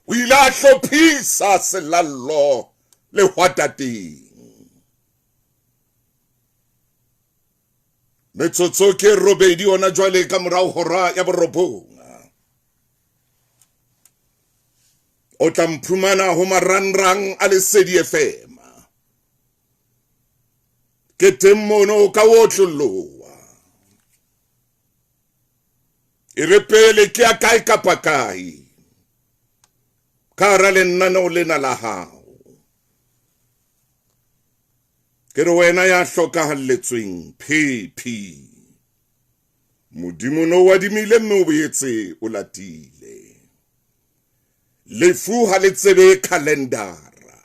O ile a hlophisa selallo lehwatateng. Metsotso ke robedi ona jwale ka morao hora ya borobong. O tla mphumana ho marangrang a Lesedi FM. Ke teng mono ka otlolloa. E re pele ke ya kae kapa kae ka hara lenaneo lena la hao. Ke re wena ya hlokahalletsweng PP. Modimo no wadimile mme o boetse o latile. Lefu ha le tsebe khalendara.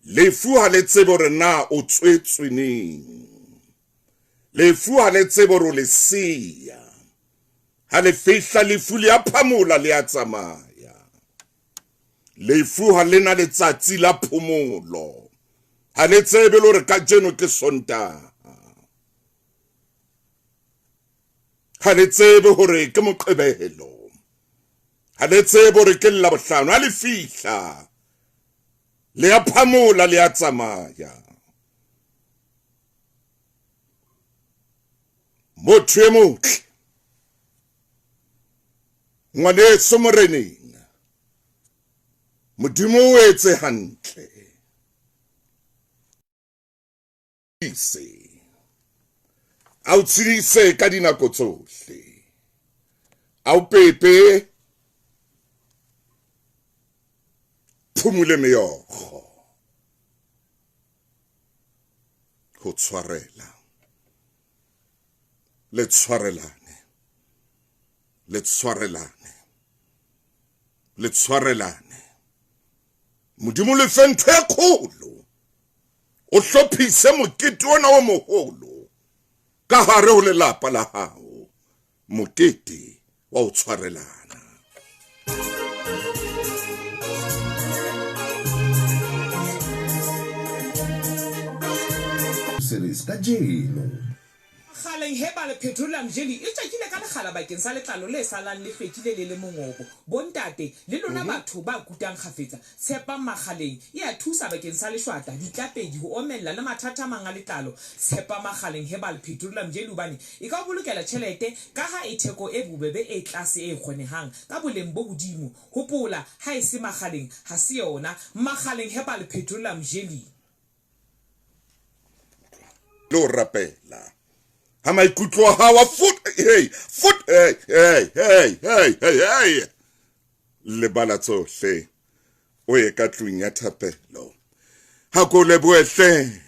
Lefu ha le tsebe hore na o tswetswe neng. Lefu ha le tsebe hore o lesea. Ha le fihla lefu le a phamola le a tsamaya. Lefu ha le na letsatsi la phomolo. Ha le tsebe le hore kajeno ke Sontaha. Ha le tsebe hore ke Moqebelo. Ha le tsebe hore ke Labohlano. Ha le fihla le a phamola le a tsamaya. Motho e motle ngwaneso moreneng, Modimo o etse hantle. A o tshedise ka dinako tsohle. A o pepe phumule meokgo. Ho tshwarela. Le tshwarelane. Le tshwarelane. Le tshwarelane. Modimo le fe ntho e kgolo. O hlophise mokete ona o moholo ka hare ho lelapa la hao. Mokete wa ho tshwarelana. Series kajeno. Kgaleng Herbal Petroleum Jelly e tjekile ka lekgala bakeng sa letlalo le salang le hlwekile le le mongobo. Bontate, le lona batho ba kutang kgafetsa, tshepang Makgaleng. E a thusa bakeng sa leshwata, ditlapedi, ho omella le mathata a mang a letlalo. Tshepa Makgaleng Herbal Petroleum Jelly hobane e ka o bolokela tjhelete kaha e theko e bobebe e tlase e kgonehang ka boleng bo hodimo. Hopola, ha e se Makgaleng, ha se yona. Makgaleng Herbal Petroleum Jelly. Le ho rapela ha maikutlo a hao a foot hey foot hey hey hey hey hey hey lebala tsohle o ye ka tlung ya thapelo ha ko lebohe hle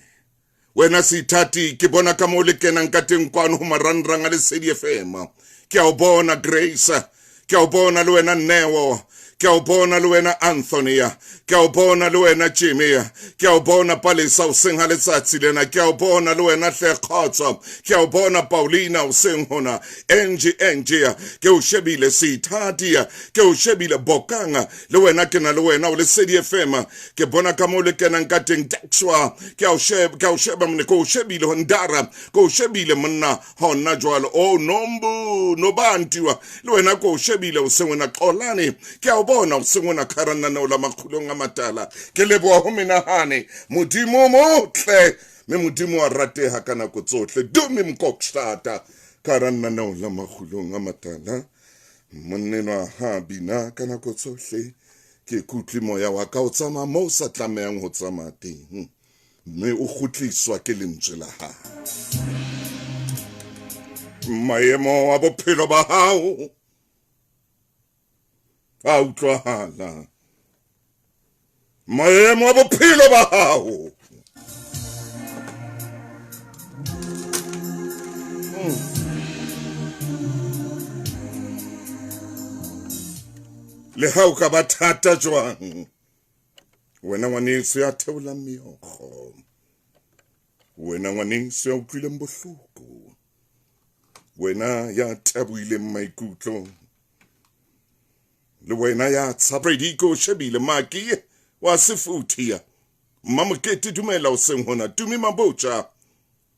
wena seithati ke bona ka moo le kenang ka teng kwano ho marangrang a Lesedi FM ke a o bona Grace ke a o bona le wena Neo ke a o bona le wena Anthony ke a o bona le wena Jimmy ke a o bona Palesa o seng ha letsatsi lena ke a o bona le wena hle Kgotso ke a o bona Paulina o seng hona Angie Angie ke o shebile seithati ke o shebile Bokang le wena ke na le wena o Lesedi FM ke bona ka moo le kenang ka teng Dexwa ke a o sheba ke a o sheba mone ke o shebile Hondara ke o shebile monna hona jwalo o nombu nobantiwa le wena ke o shebile o seng wena Xolane ke a o bona o seng wena kharananeo la makgulong a matala ke leboha ho menahane modimo motle mme modimo wa rateha ka nako tsohle dumi mkokstata karananeo la makgulong a matala monnenwa ha bina ka nako tsohle ke kutlwe moya wa ka o tsamaya moo o sa tlamehang ho tsamaya teng mme o kgutliswa ke lentswe la hao maemo a bophelo ba hao a utlwahala maemo a bophelo ba hao le ha o ka ba thata jwang wena ngwaneso ya theolang meokgo wena ngwaneso ya utlwileng bohloko wena ya taboileng maikutlo le wena ya tshabrediko shebile maki wa sefuthia mmamokete dumela o seng hona tumi mabotja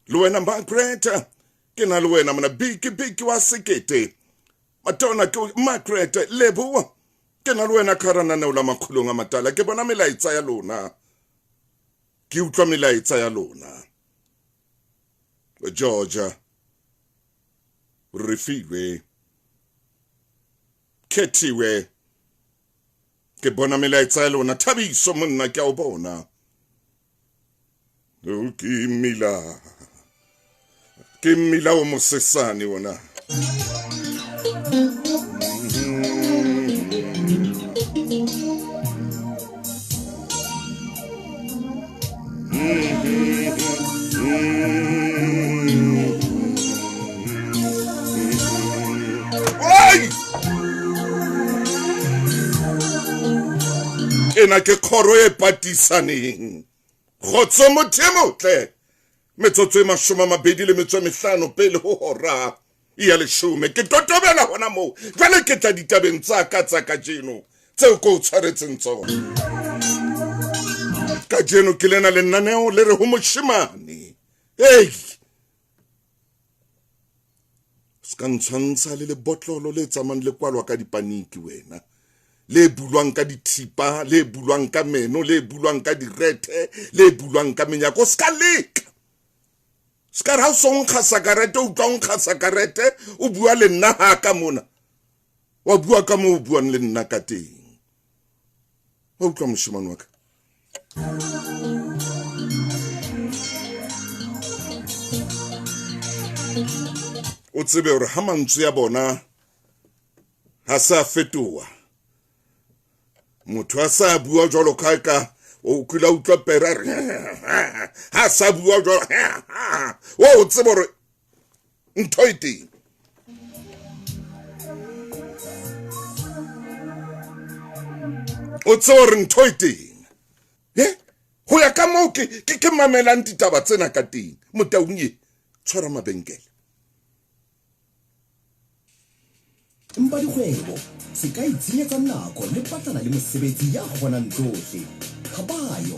le wena margaret ke na le wena mona biki biki wa sekete matona ke margaret leboa. Ke na le wena ka hara lenaneo la Makgulong a Matala. Ke bona melaetsa ya lona. Ke utlwa melaetsa ya lona. Georgia, Refilwe, Khethiwe, ke bona melaetsa ya lona. Thabiso monna, ke a o bona. O ke mmila. Ke mmila o mosesane ona. Ena ke kgoro e patisaneng. Kgotso motho e motle. Metsotso e 25 pele ho hora ya 10. Ke totobela hona moo. Jwale ke tla ditabeng tsa ka tsa kajeno tseo ke o tshwaretseng tsona. Kajeno ke lena lenaneo le re ho moshemane. Hey! Se ka ntshwantsha le lebotlolo le tsamayang le kwalwa ka dipaniki wena. Le bulwang ka dithipa, le bulwang ka meno, le bulwang ka direthe, le bulwang ka menyako. Se ka leka. Se ka re ha o so nkga sakarete, o utlwa o nkga sakarete, o bua le nna ha ka mona. Wa bua ka moo o buang le nna ka teng. Wa utlwa moshemane wa ka? O tsebe hore ha mantswe ya bona ha sa fetoha, motho a sa bua jwalo ka ka o kula utlwa pera re ha sa bua jwalo, o tsebe hore ntho e teng. O tsebe hore ntho e teng. Ho ya ka moo ke mamelang ditaba tsena ka teng. Motaung e tshwara mabenkele. Empa dikgwebo se ka itshenyetsa nako le batlana le mosebetsi ya kgonang tsohle. Ha ba yo.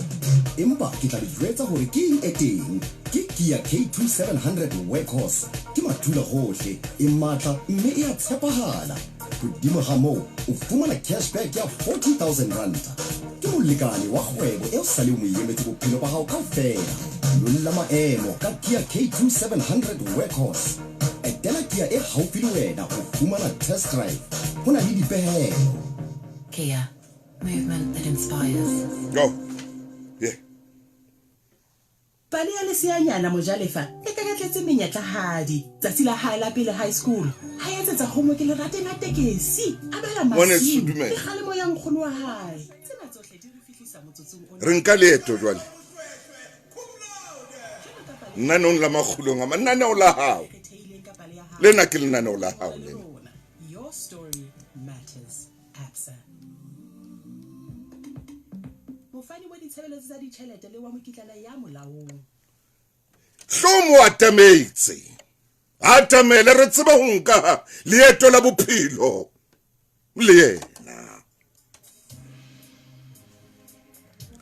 Empa ke tla le jwetsa hore ke eng e teng. Ke Kia K2 700 Workhorse. Ke madula hohle, e matla mme e a tshepahala. Hodimo ga moo, o fumana cashback ya 40,000 ranta. Ke molekane wa kgwebo eo sale o mo emetse bophelo ba hao kaofela. Nyolla maemo ka Kia K2 700 Workhorse. Etela Kia e haufi le wena ho fumana test drive. Ho na le dipehelo. Kia, movement that inspires. Go. Yeah. Pale ya leseanyana Mojalefa e kakatletse menyetlahadi. Tsatsi la hae la pele high school, ha etsetsa homework lerateng la tekesi, a bala Ngwaneso, masiu dumela. le kgalemo ya nkgono wa hae. Tsena tsohle di re fihlisa motsotsong ona. Re nka leeto jwale. Lenaneong la Makgulong a ma, lenaneo la hao. Lena ke lenaneo la hao lena. Your story matters. Absa. Mofani wa ditshebeletso tsa ditjhelete le wa mokitlana ya molaong. Hlomo atametse. Atamele re tsebe ho nka leeto la bophelo le yena.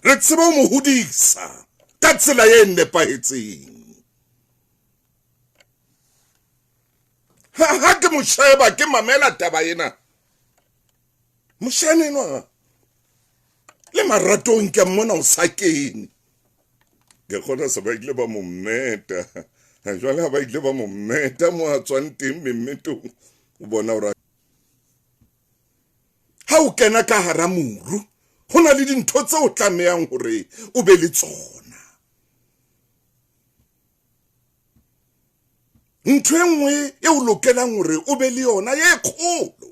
Re tsebe ho mo hodisa ka tsela e nepahetseng. Ha ke mo sheba, ke mamela taba ena. Moshane enwa le maratong ke a mmona o sa kene. Ke kgona se ba ile ba mo mmeta. Jwale ha ba ile ba mo mmeta mo a tswang teng memmetong, o bona hore ha o kena ka hara moru, ho na le dintho tse o tlamehang hore o be le tsona. Ntho e nngwe e o lokelang hore o be le yona e kgolo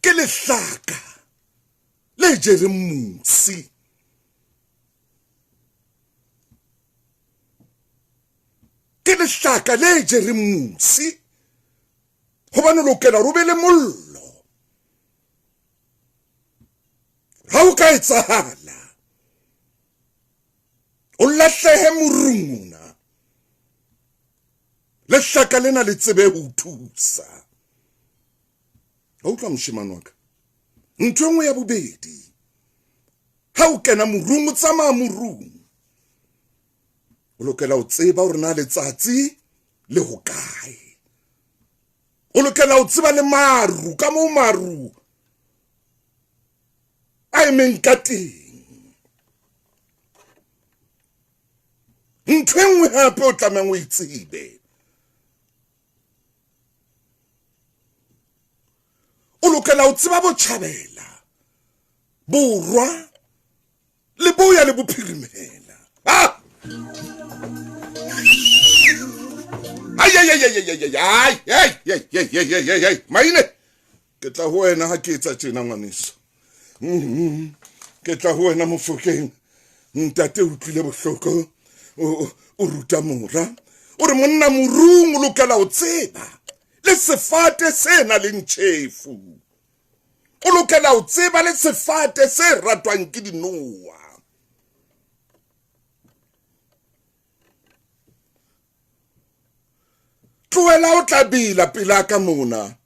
ke lehlaka le jereng mosi. Ke lehlaka le jereng mosi, hobane o lokela hore o be le mollo. Ha o ka etsahala o lahlehe morung ona, lehlaka lena le tsebe ho o thusa. Ha utlwa moshemane wa ka, ntho e nngwe ya bobedi, ha o kena morung, o tsamaya morung, o lokela ho tseba hore na letsatsi le hokae. O lokela ho tseba le maru, ka moo maru a emeng ka teng. Ntho e nngwe hape o tlamehang o e tsebe, o lokela ho tseba botjhabela, borwa, leboya le bophirimela. Ah! Ai, ai, ai, ai, ai, ai, ai, ai, ai, ai, ai, ai, ai, ai, maine, ke tla ho wena ha ke etsa tjena ngwaneso. Ke tla ho wena Mofokeng. Ntate o utlwile bohloko, o ruta mora. O re monna morung o lokela ho tseba le sefate se nang le tjhefu. O lokela ho tseba le sefate se ratwang ke dinoha. Tlohela o tla bela pela ka mona.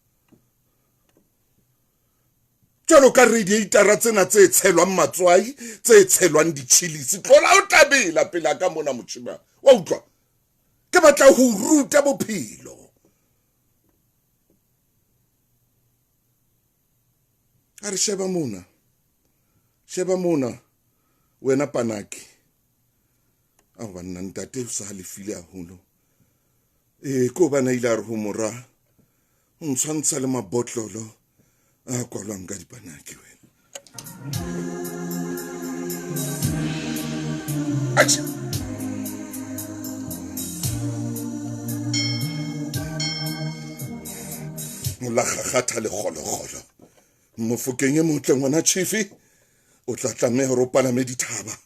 Jwalo ka radiatora tsena tse tshelwang matswai, tse tshelwang ditjhilisi. Tlohela o tla bela pela ka mona motjhima. Wa utlwa? Ke batla ho ruta bophelo. A re sheba mona. Sheba mona wena panaki. Ao banna ntate o sa halefile haholo. Ee, ke hobane a ile a re ho mora, o ntshwantsha le mabotlolo a kwalwang ka dipanaki wena. Atjhe. Mola kgakgatha lekgolokgolo. Mofokeng e motle ngwana Chifi, o tla tlameha hore o palame dithaba.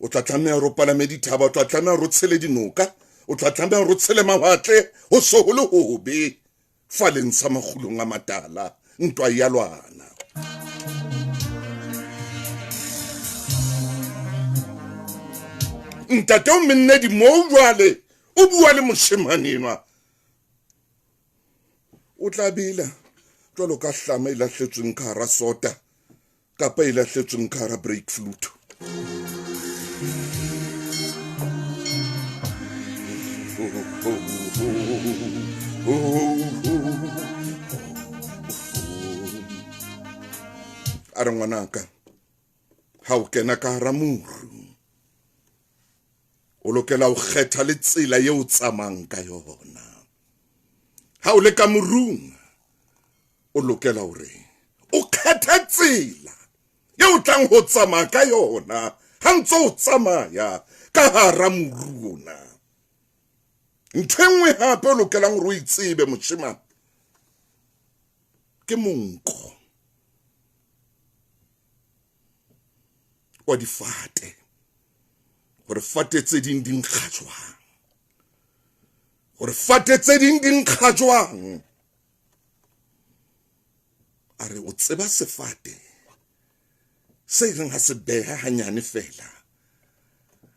O tla tlameha hore o palame dithaba, o tla tlameha hore o tshele dinoka, o tla tlameha hore o tshele mawatle, ho so ho le hobe faleng sa makgulong a matala, ntwa ya lwana. Ntate o menne di moo jwale, o bua le moshemane enwa. O tla bela jwalo ka hlama e lahletsweng ka hara sota kapa e lahletsweng ka hara brake fluid. A re ngwanaka, ha o kena ka hara moru, o lokela ho kgetha le tsela eo o tsamayang ka yona. Ha o le ka morung, o lokela hore o kgethe tsela eo o tlang ho tsamaya ka yona ha ntse o tsamaya ka hara moru ona. Ntho e nngwe hape o lokelang hore o e tsebe moshemane ke monko wa difate, hore fate tse ding di nkga jwang, hore fate tse ding di nkga jwang. A re o tseba sefate se reng ha se beha hanyane fela,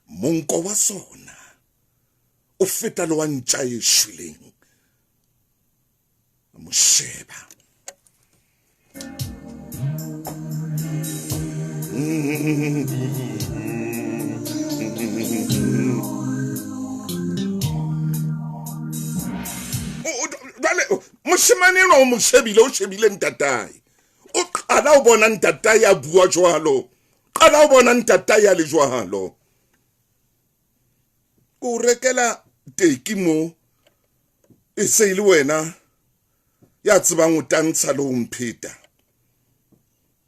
monko wa sona o feta le wa ntja e shweleng. Mo sheba. Jwale moshemane enwa o mo shebile, o shebile ntatae. O qala o bona ntatae a bua jwalo. Qala o bona ntatae a le jwalo. Ko rekela teki mo e se e le wena ya tsebang o tantsha le ho mpheta.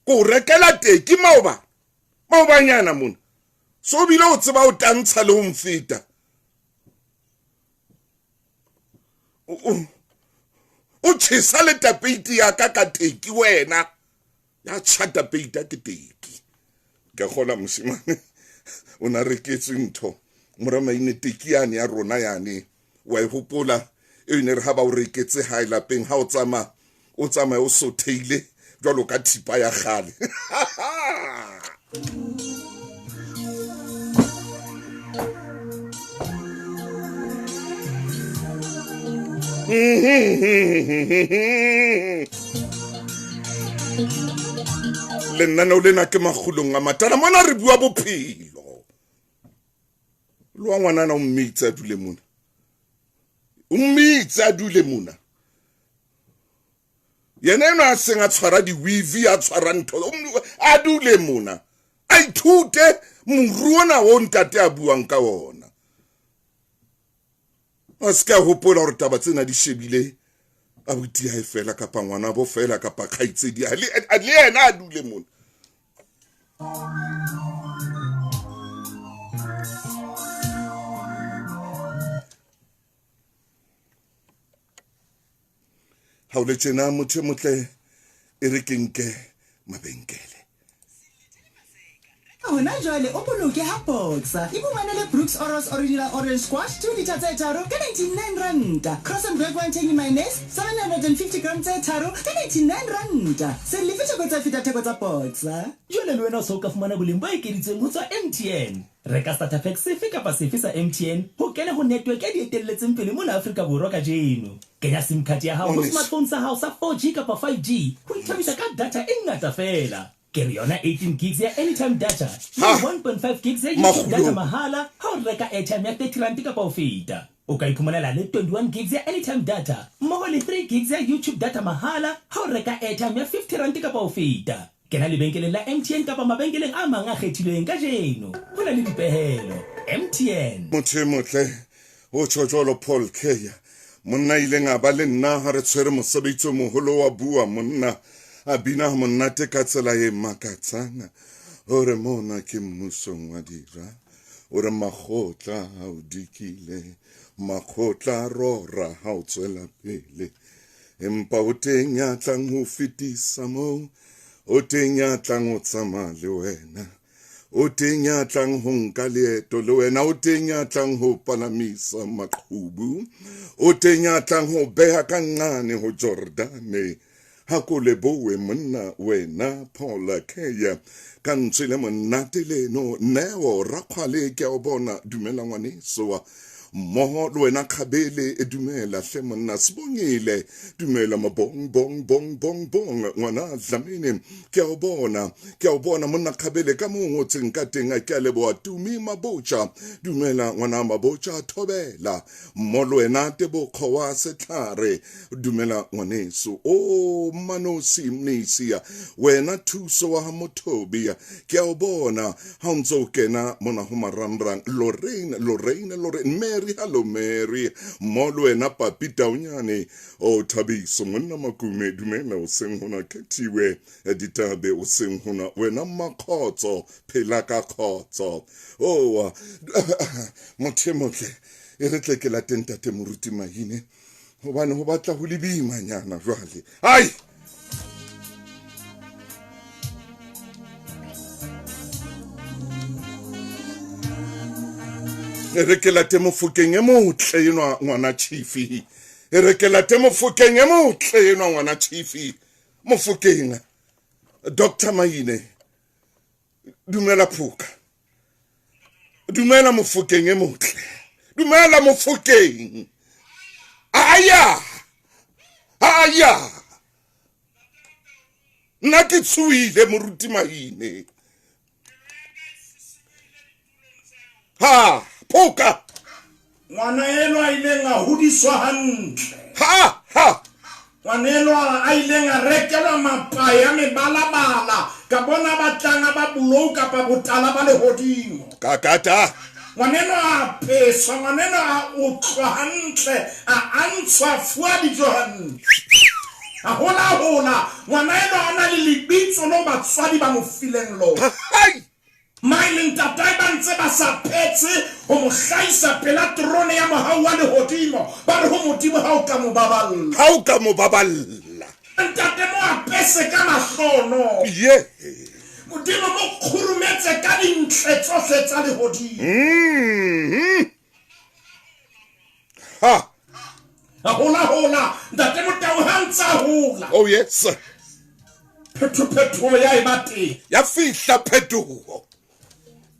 Ko rekela teki maoba, maobanyana mona. So bile o tseba o tantsha le ho mfeta. O tjhesa le tapeiti ya ka ka teki wena. Ya tjha tapeiti ke teki. Ke kgola moshemane o na reketswe ntho. Mora maine teki yane ya rona yane. Wa e hopola e ne re ha ba o reketse hae lapeng, ha o tsamaya, o tsamaya o sotheile jwalo ka thipa ya kgale. Lenaneo lena ke makgulong a matala. Mona re bua bophelo. Le wa ngwanana o mmitse a dule mona. O mmitse a dule mona. Yena enwa a seng a tshwara di-weave, a tshwara ntho, a dule mona, a ithute moruo ona o ntate a buang ka ona. A se ka hopola hore taba tsena di shebile abuti hae fela kapa ngwana bo fela kapa kgaitsedi le yena a dule mona. Ha o le tjena motho e motle e re ke nke mabenkele. Hona jwale o boloke ha Boxer. Iphumanele Brooks Oros Original Orange Squash 2 litre tse tharo ka 99 ranta. Cross and Black Wine Mayonnaise 750 gram tse tharo ka 99 ranta. Se lefe theko tse feta theko tsa Boxer. Jwale le wena o se o ka fumana boleng bo ekeditsweng ho tswa MTN. Reka starter pack sefe kapa sefe sa MTN ho kena ho network e di etelletseng pele mona Afrika Borwa kajeno. Kenya sim card ya hao ho smartphone sa hao sa 4G kapa 5G ho ithabisa ka data e ngata feela. Ke re yona 18 gigs ya anytime data le 1.5 gigs ya YouTube data mahala ha o reka airtime ya R30 kapa ho feta. O ka iphumanela le 21 gigs ya anytime data mmoho le 3 gigs ya YouTube data mahala ha o reka airtime ya R50 kapa ho feta. Kena lebenkeleng la MTN kapa mabenkeleng a mang a kgethilweng kajeno. Ho na le dipehelo. MTN. Motho e motle o tjho jwalo Paul Keya, monna a ileng a ba le nna ha re tshwere mosebetsi o moholo wa bua monna a bina ha monate ka tsela e makatsang. O re mona ke mmusong wa dira, o re makgotla ha o dikile, makgotla a rora ha o tswela pele. Empa o teng ya tlang ho fetisa moo, o teng ya tlang ho tsamaya le wena, o teng ya tlang ho nka leeto le wena, o teng ya tlang ho palamisa maqhubu, o teng ya tlang ho beha ka nqane ho Jordane. Ha ko lebohe monna wena Paul Keya ka ntswe le monate leno. Neo Rakgwale ke a o bona, dumela ngwaneso. Mmoho le wena Kgabele, e dumela hle monna. Sibongile, dumela mabong bong bong bong bong ngwana Dlamini, ke a o bona, ke a o bona monna Kgabele ka moo ngotseng ka teng, ke a leboha. Tumi Mabotja, dumela ngwana Mabotja, thobela. Mmoho le wena Tebokgo wa Setlhare, dumela ngwaneso. O Manosi Mnisia, wena Thuso wa ha Mothobi, ke a o bona ha o ntse o kena mona ho marangrang. Lorraine, Lorraine, Lorraine, Mary, hello Mary. Mmoho le wena Papi Taunyane, o Thabiso monna Makume, dumela o seng hona. Khethiwe Ditabe o seng hona. Wena Mmakhotso, phela ka khotso. O motho e motle, e re tle ke late ntate Moruti Mahine, hobane ho batla ho le boimanyana jwale. Ai! E re ke late Mofokeng e motle enwa ngwana Chifi. E re ke late Mofokeng e motle enwa ngwana Chifi. Mofokeng, Dr. Maine, dumela phoka. Dumela Mofokeng e motle. Dumela Mofokeng. Aya! Aya! Nna ke tshohile Moruti Maine. Ha, phoka. Ngwana enwa a ileng a hodiswa hantle. Ha, ha. Ngwana enwa a ileng a rekelwa mapae a mebalabala ka bona ba tlang a ba bolou kapa botala ba lehodimo. Kakata. Ngwana enwa a apeswa, ngwana enwa a otlwa hantle, a antshwa, a fuwa dijo hantle. A hola-hola, ngwana enwa a na le lebitso leo batswadi ba mo fileng lona. Hai! Mae le ntatae ba ntse ba sa phetse ho mo hlahisa pela terone ya mohau wa lehodimo, ba re ho Modimo, Ha o ka mo baballa. Ha o ka mo baballa. Ntate, mo apese ka mahlohono. Ye. Modimo, mo kgurumetse ka dintle tsohle tsa lehodimo. Mm-hmm. Ha. A hola hola, Ntate Motau ha ntse a hola. Oh yes. Phetho-phetoho ya eba teng. Ya fihla phetoho.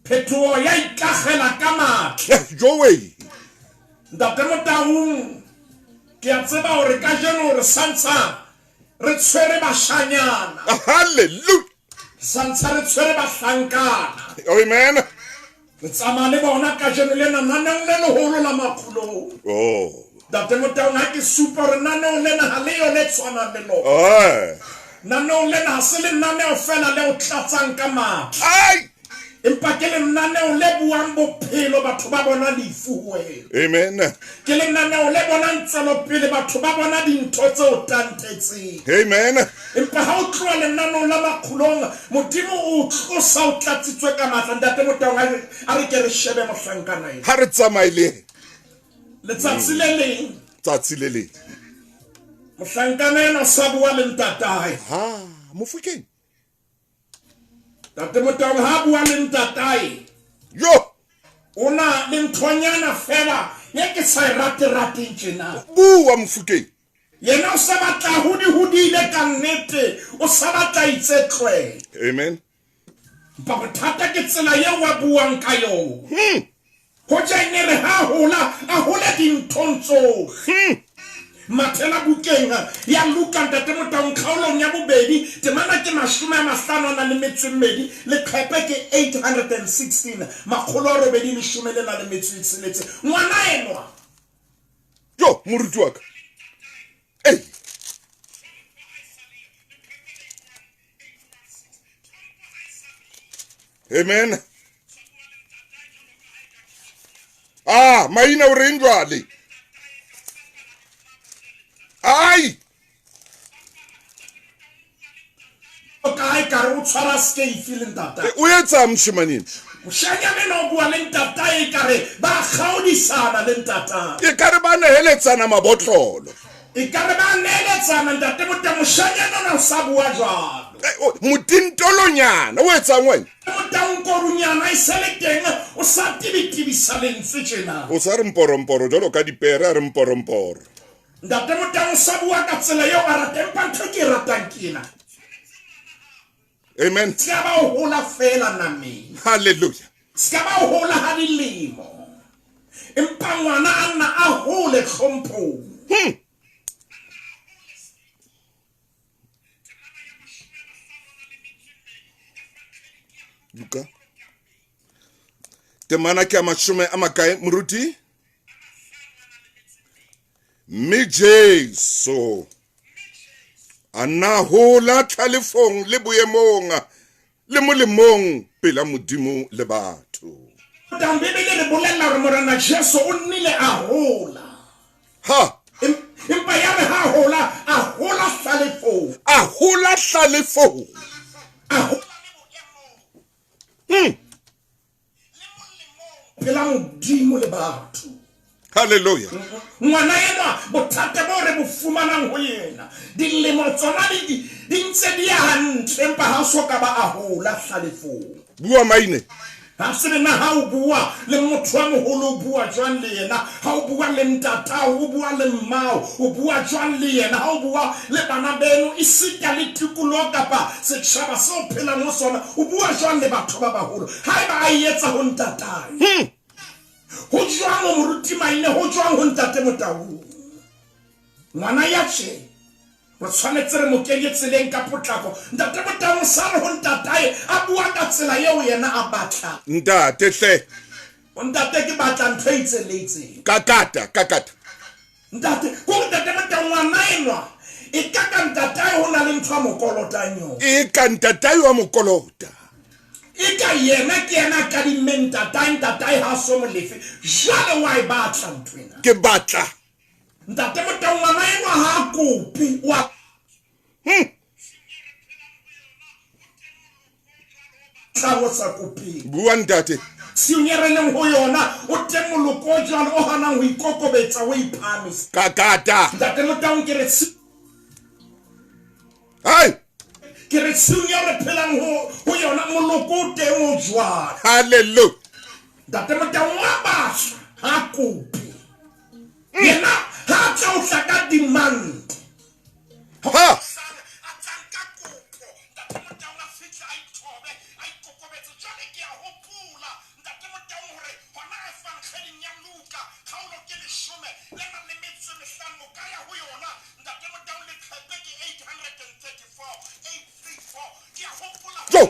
Phetoho ya ikakgela ka matla. Joey. Ntate Motaung, ke a tseba hore kajeno re santsha re tshwere bashanyana. Hallelujah. Santsha re tshwere bahlankana. Amen. Re tsamaya le bona kajeno lena naneong le leholo la Makgulong. Oh. Ntate Motaung, ha ke supa hore naneo lena ha le yo le tshwanang le lona. Naneong lena ha se lenaneo feela le o tlatsang ka matla. Ai! Empa ke lenaneo le buang bophelo batho ba bona lefu ho wena. Amen. Ke lenaneo le bonang tswelopele batho ba bona dintho tse o tantetseng. Amen. Empa ha o tloha lenaneong la Makgulong, Modimo o o tlosa o tlatsitswe ka matla. Ntate Motaung, a re ke re shebe mohlankana enwa. Ha re tsamaye le yena. Letsatsi le leng. Tsatsi le leng. Mohlankana enwa sa bua le ntatae. Ha, Mofokeng. Ntate Motaung ha bua le ntatae. Yo! O na le nthonyana fela ye ke sa e rate-rateng tjena. Bua Mofokeng. Yena o sa batla hodi-hodile ka nnete, o sa batla itse tlwe. Amen. Empa bothata ke tsela yeo a buang ka yona. Hoja e ne re ha a hola, a hole dinthong tsohle. Mathela bukeng ya Luka, Ntate Motaung, kgaolong ya bobedi, temana ke 56, leqhepe ke 816, 816. Ngwana enwa. Jo, moruti wa ka. Ei. Amen. Ah, maina o reng jwale? Ai! Kae ka re o tshwara skeifi le ntatae. O etsang moshemane enwa? Moshanyana enwa o bua le ntatae ekare ba kgaodisana le ntatae. Ekare ba neheletsana mabotlolo. Ekare ba neeletsana ntate Motang, moshanyana ona o sa bua jwalo. Motintolonyana, o etsang wena? Motang korunyana e sa le teng, o sa tebitebisa lentswe tjena. O sa re mporomporo jwalo ka dipere, a re mporomporo. Ntate Motang o sa bua ka tsela eo a ratang, empa ntho e ke e ratang ke ena. Amen. Se ka ba o hola feela nameng. Hallelujah. Se ka ba o hola ha dilemo. Empa ngwana a nna a hole tlhomphong. Luka. Temana ke ya mashome a makae moruti? Mme Jesu a nna hola tlhalefong le boemong le molemong pela Modimo le batho. Tang Bibele re bolella hore Morena Jesu o nnile a hola. Ha. Empa ya re ha hola, a hola hlalefong. A hola hlalefong. A hola le boemong. Pela Modimo le batho. Hallelujah. Ngwana enwa bothata bo re bo fumanang ho yena, dilemo tsona di di ntse di ya hantle empa ha so ka ba a hola hlalefong. Bua maine. Ha tsebe na ha o bua le motho wa moholo o bua jwang le yena, ha o bua le ntatao o bua le mmao o bua jwang le yena, ha o bua le bana beno esita le tikoloho kapa setjhaba seo o phelang ho sona o bua jwang le batho ba baholo. Haeba a e etsa ho ntatae, ho jwang ho moruti Maine, ho jwang ho ntate Motaung? Ngwana ya tje re tshwanetse re mo kenye tseleng ka potlako. Ntate Motaung o sa re ho ntatae a bua ka tsela eo yena a batlang. Ntate hle. O ntate ke batla ntho e itseng le itseng. Kakata, kakata. Ntate, ko re ntate Motaung ngwana enwa e ka ka ntatae ho na le ntho a mo kolotang yona. E ka ntatae wa mo kolota. E ka yena ke yena a kadimmeng ntatae, ntatae ha so mo lefe. Jwale wa e batla ntho ena. Ke batla. Ntate Motau ngwana enwa ha a kope wa tla ho sa kopeng. Bua ntate. Tshiung e re leng ho yona o teng moloko o jwalo o hanang ho ikokobetsa o iphahamisa. Kakata. Ntate Motaung ke re Hai. Ke re tshiung e re phelang ho ho yona moloko o teng o jwalo. Hallelujah. Ntate Motaung wa batla ha kope. Yena ha a tla o tla ka demand. Ha. Jo.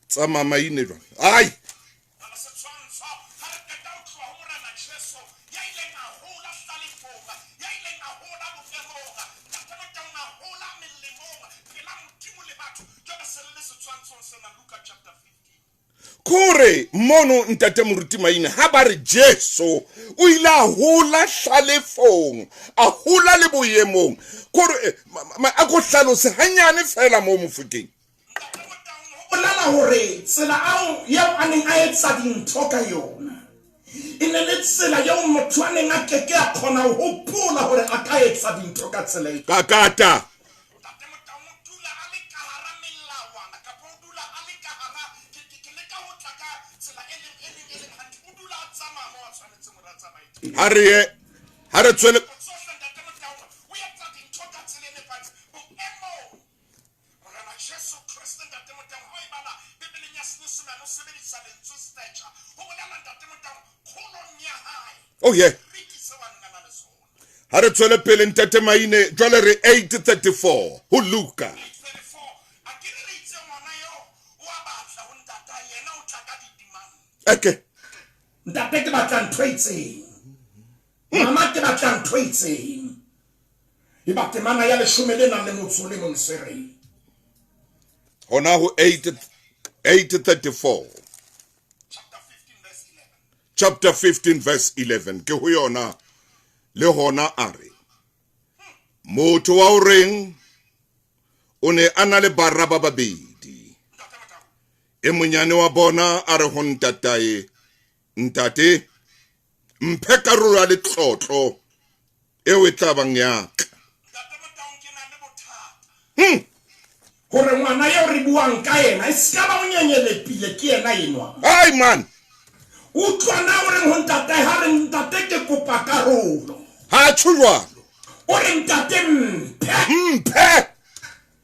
Tsamaya maine jwale. Ai. Kore mono ntate Moruti Maine ha ba re Jesu o ile a hola hlalefong, a hola le boemong. Kore a ko hlalose hanyane fela mo Mofokeng. Ntate Motaung o bolela hore tsela ao yeo a neng a etsa dintho ka yona e ne le tsela yeo motho a neng a ke ke a kgona ho hopola hore a ka etsa dintho ka tsela e. Kakata. Ntate Motaung o dula a le ka hara melawana kapa o dula a le ka hara, ke, ke, ke leka ho tla ka tsela e leng, e leng, e leng hantle. O dula a tsamaya moo a tshwanetseng hore a tsamaye teng. Ha re ye, ha re tswele. Tsohle Ntate Motaung o etsa dintho ka tsela e nepahetseng boemong. Morena Jesu Kreste, Ntate Motaung, ha o e bala Bibeleng ya Senyesemane o sebedisa lentswe stature ho bolela Ntate Motaung kgolong ya hae. Oh yeah. Seriti seo a neng a na le sona. Ha re tswele pele Ntate Maine, jwale re 8:34 ho Luka. 8:34, A ke re re itse ngwana eo o a batla ho ntatae, yena o tla ka di-demand. Eke. Ntate ke batla ntho e itseng. Mama ke batla ntho e itseng. Eba temana ya leshome le nang le motso o le mong se reng. Hona ho 8 8:34. Chapter 15 verse 11 ke ho yona le hona a re motho wa o reng o ne a na le bara ba babedi e monyane wa bona a re ho ntatae ntate mphe karolo ya letlotlo eo e tla bang ya ka. Hore ngwana eo re buang ka yena e se ka ba o nyenyelepile ke yena enwa. Ai man. Utlwa na o reng ho ntatae ha re ntate ke kopa karolo. Ha tjho jwalo. O re ntate mphe. Mphe.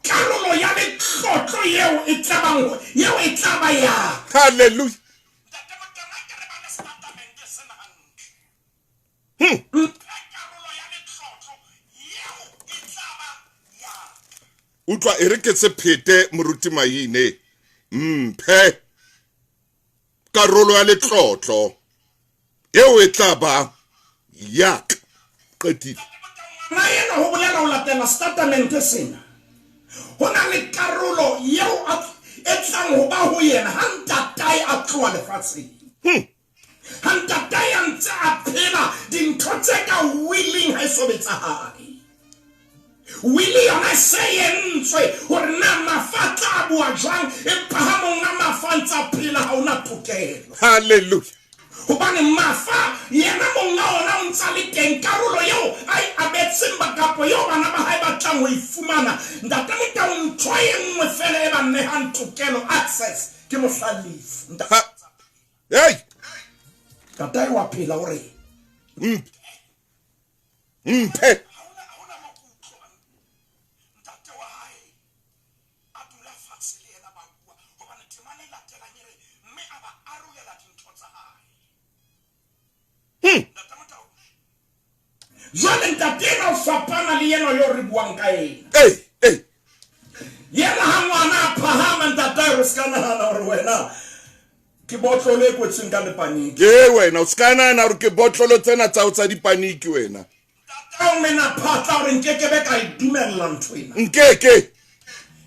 Karolo ya letlotlo eo e tla bang eo e tla ba ya. Hallelujah. Utlwa e re ke se phete Moruti Maine mphe karolo ya letlotlo eo e tla ba ya ka. Qetile. Na ena ho bolela ho latela setatamente sena ho na le karolo eo e tlang ho ba ho yena ha ntatae a tloha lefatsheng. Ha ntatae a ntse a phela dintho tse ka willing ha e so be tsa hae. Wili yona e se entswe hore na mafa a tla bua jwang, empa ha monga mafa a ntse a phela ha ona tokelo. Hallelujah. Hobane mafa yena monga ona o ntse a le teng, karolo eo a e abetseng ba kapo eo bana ba hae ba tlang ho e fumana. Ntate Motaung ntho e nngwe fela e ba nehang tokelo, access, ke mohla lefu. Ntate Hey! Ntatae wa phela o re. Mphe. Jwale ntate ena o fapana le yena yo re buang ka ena. Hey, hey. Yena ha ngwana a phahama ntatae re se ka nahana hore wena ke botlolo e kwetsweng ka lepaniki. Ke wena o se ka nahana hore ke botlolo tsena tsa tsa dipaniki wena. Ntatao mena phatla hore nkekebe ka e dumella ntho ena. Nkeke.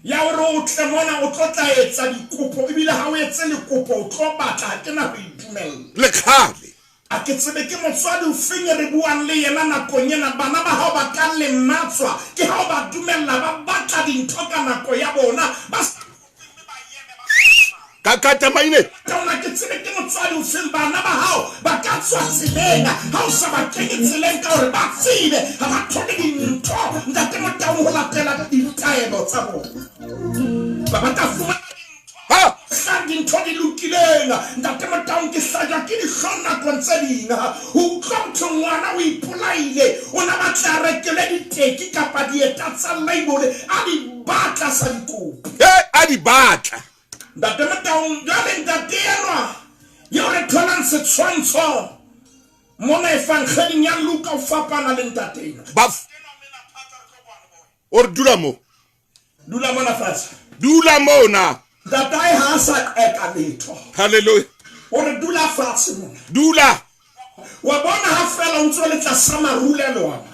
Ya hore o tle mona o tlo tla etsa dikopo ebile ha o etse lekopo o tlo batla ha ke na ho e dumella. Le kgale. A ke tsebe ke motswadi ofeng e re buang le yena nakong ena. Bana ba hao ba ka lematswa ke ha o ba dumella ba batla dintho ka nako ya bona ba sa kope mme ba eme ba sa Ka kata maine. Taona ke tsebe ke motswadi ofeng bana ba hao ba ka tswa tseleng ha o sa ba kenye tseleng ka hore ba tsebe ha ba thole dintho Ntate Motaung ho latela ditaelo tsa bona. Ba ba tla fumana Ha! Mohlang dintho di lokileng, Ntate Motaung, ke hlajwa ke dihlong nakong tse ding ho utlwa ho thwe ngwana o ipolaile, o na batla a rekelwe diteki kapa dieta tsa label, a di batla a sa di kope. He, a di batla. Ntate Motaung, jwale ntate enwa eo re tholang setshwantsho mona Evangeling ya Luka o fapana le ntate enwa. Ba O re dula mo. Dula mona fatshe. Dula mona. Ntatae ha a sa qeka letho. Hallelujah. O re dula fatshe mona. Dula. Wa bona ha fela o ntse o le tlasa marulelo ana.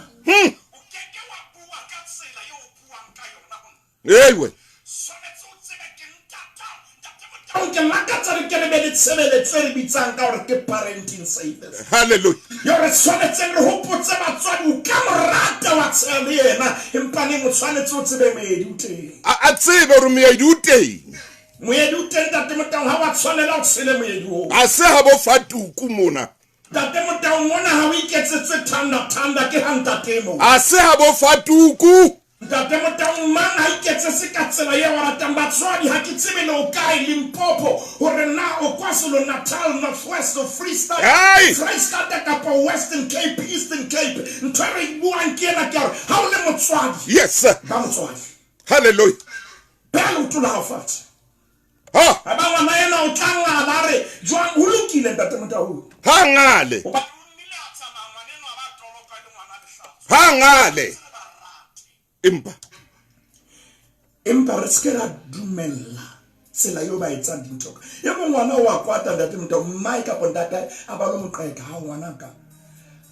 Hey we. Ke lakatsa re ke re be le tshebeletso e re bitsang ka gore ke parenting service. Hallelujah. Yo re tshwanetseng re hopotse batswadi o ka mo rata wa tsheha le yena empa neng o tshwanetse o tsebe moedi o teng. A tsebe gore moedi o teng. Moedi o teng Ntate Motaung ha wa tshwanela o tshele moedi oo. Ha se ha bo fa tuku mona. Ntate Motaung mona ha o iketsetse thanda thanda ke ha ntate mo. Ha se ha bo fa tuku. Ntate Motaung mang ha iketsetse ka tsela eo a ratang batswadi ha ke tsebe le o kae Limpopo hore na o KwaZulu Natal, North West, Free State, Hey! Freistata kapa Western Cape, Eastern Cape. Ntho e re e buang ke ena ke ya hore ha o le motswadi Yes sir. ba motswadi. Hallelujah. Beha leoto la hao fatshe. Ha! Ha ba ngwana ena o tla ngala a re jwang ho lokile Ntate Motaung. Ha ngale. Hobane o nnile a tsamaya ngwana enwa a ba toloka e le ngwana lehlatswa. Ha ngale. Empa. Empa re se ke ra dumella tsela eo ba etsang dintho ka. E mong ngwana o a kwata Ntate Motaung, mmae kapa ntatae a ba lo mo qeka, ha ngwanaka,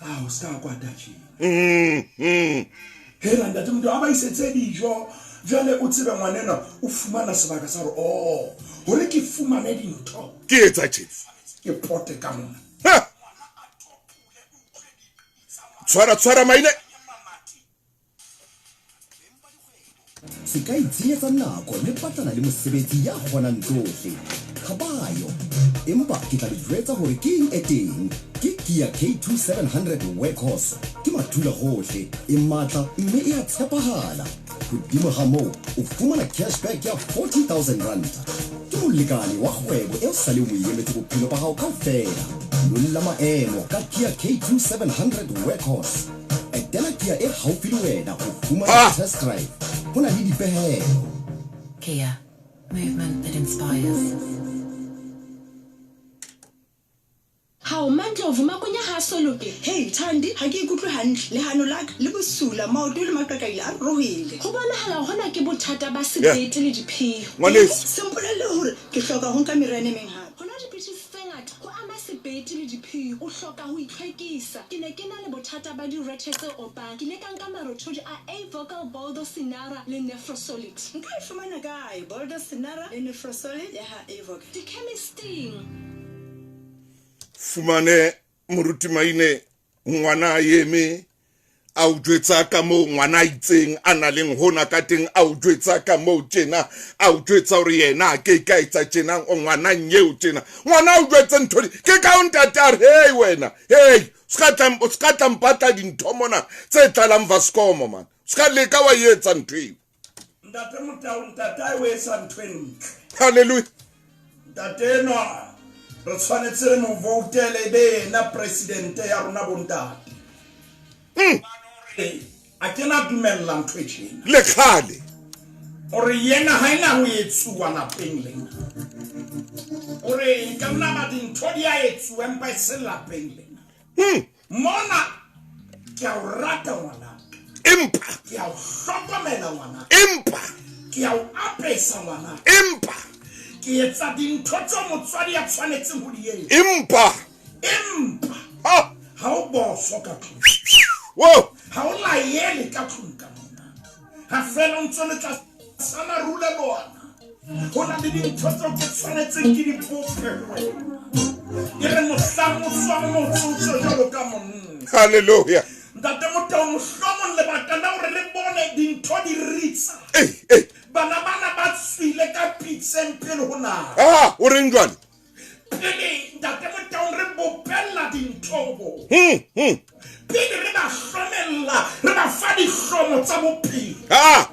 a o se ka kwata tjena. Hela Ntate Motaung a ba isetse dijo, jwale o tsebe ngwana enwa o fumana sebaka sa hore oh, hore ke fumane dintho. Ke etsa tjena. Ke pote ka mona. Ha! Tshwara tshwara maine. Se ka itshenyetsa nako le batlana le mosebetsi ya kgonang tsohle. Ha ba yo. Empa ke tla le jwetsa hore ke eng e teng. Ke Kia K2 700 Workhorse. Ke mathula hohle, e matla mme e a tshepahala. Hodimo ga moo, o fumana cashback ya R40 000. Ke molekane wa kgwebo eo saleng o e emetse bophelo ba hao kaofela. Nolla maemo ka Kia K2 700 Workhorse. Etela Kia e haufi le wena ho fumana Ah! test drive. Ho na le dipehelo. Kia, movement that inspires. Hao Mandlovu, makwenya ha a so loke. Hei Thandi, ha ke ikutlwe hantle. Lehano la ka le bosula, maoto le maqaqaile a ruruhile. Ho bonahala hona ke bothata ba sebete le diphio. Ngwaneso. Se mpolelle hore ke hloka ho nka meriana e meng hape. Ho nwa dipidisi tse ngata ho ama sebete le diphio. O hloka ho itlhwekisa. Ke ne ke na le bothata ba direthe tse opang. Ke ile ka nka marothodi a A-Vocal Boldo Sinara le Nefrosolid. Nka e fumana kae Boldo Sinara le Nefrosolid ya ha A-Vocal? Dikhemisting. Fumane moruti Maine ngwana a eme a o jwetsa ka moo ngwana a itseng a na leng hona ka teng, a o jwetsa ka moo tjena, a o jwetsa hore yena a ke ka etsa tjena, o ngwana nyeo tjena, ngwana o jwetse ntho di ke ka o ntate a re hey wena, hey, o ska tla mpatla dintho mona tse tlalang vaskomo man, ska leka wa etsa ntho eo. Ntate Motau, ntatae o etsa ntho e ntle. Hallelujah. Ntate enwa re tshwanetse re mo voutele e be yena presidente ya rona bontate. A ke na dumella ntho e tjena. Le kgale. Hore yena ha ena ho etsuwa lapeng lena. Hore nka nna ba dintho di a etsuwa empa e se lapeng lena. Mona ke a o rata ngwanaka. Empa. Ke a o hlokomela ngwanaka. Empa. Ke a o apesa ngwanaka. Empa. Ke etsa dintho tseo motswadi a tshwanetseng ho di etsa. Empa. Empa. Ha. Ha o boso ka tlung. Wo. Ha o laele ka tlung ka mona. Ha fela o ntso le tlasa marula le ona. Ho na le dintho tseo ke tshwanetseng ke di bope ho wena. E re mohlang o tswang motse o tswe jwalo ka monna. Hallelujah. Ntate Motau, mohlomong lebaka la hore re bone dintho di ritsa. Hey, hey. Bana bana ba tswile ka pitseng pele ho nako. Ah, o reng jwale? Pele Ntate Motau re bopella dintho bo. Pele re ba hlomella, re ba fa dihlomo tsa bophelo. Ah.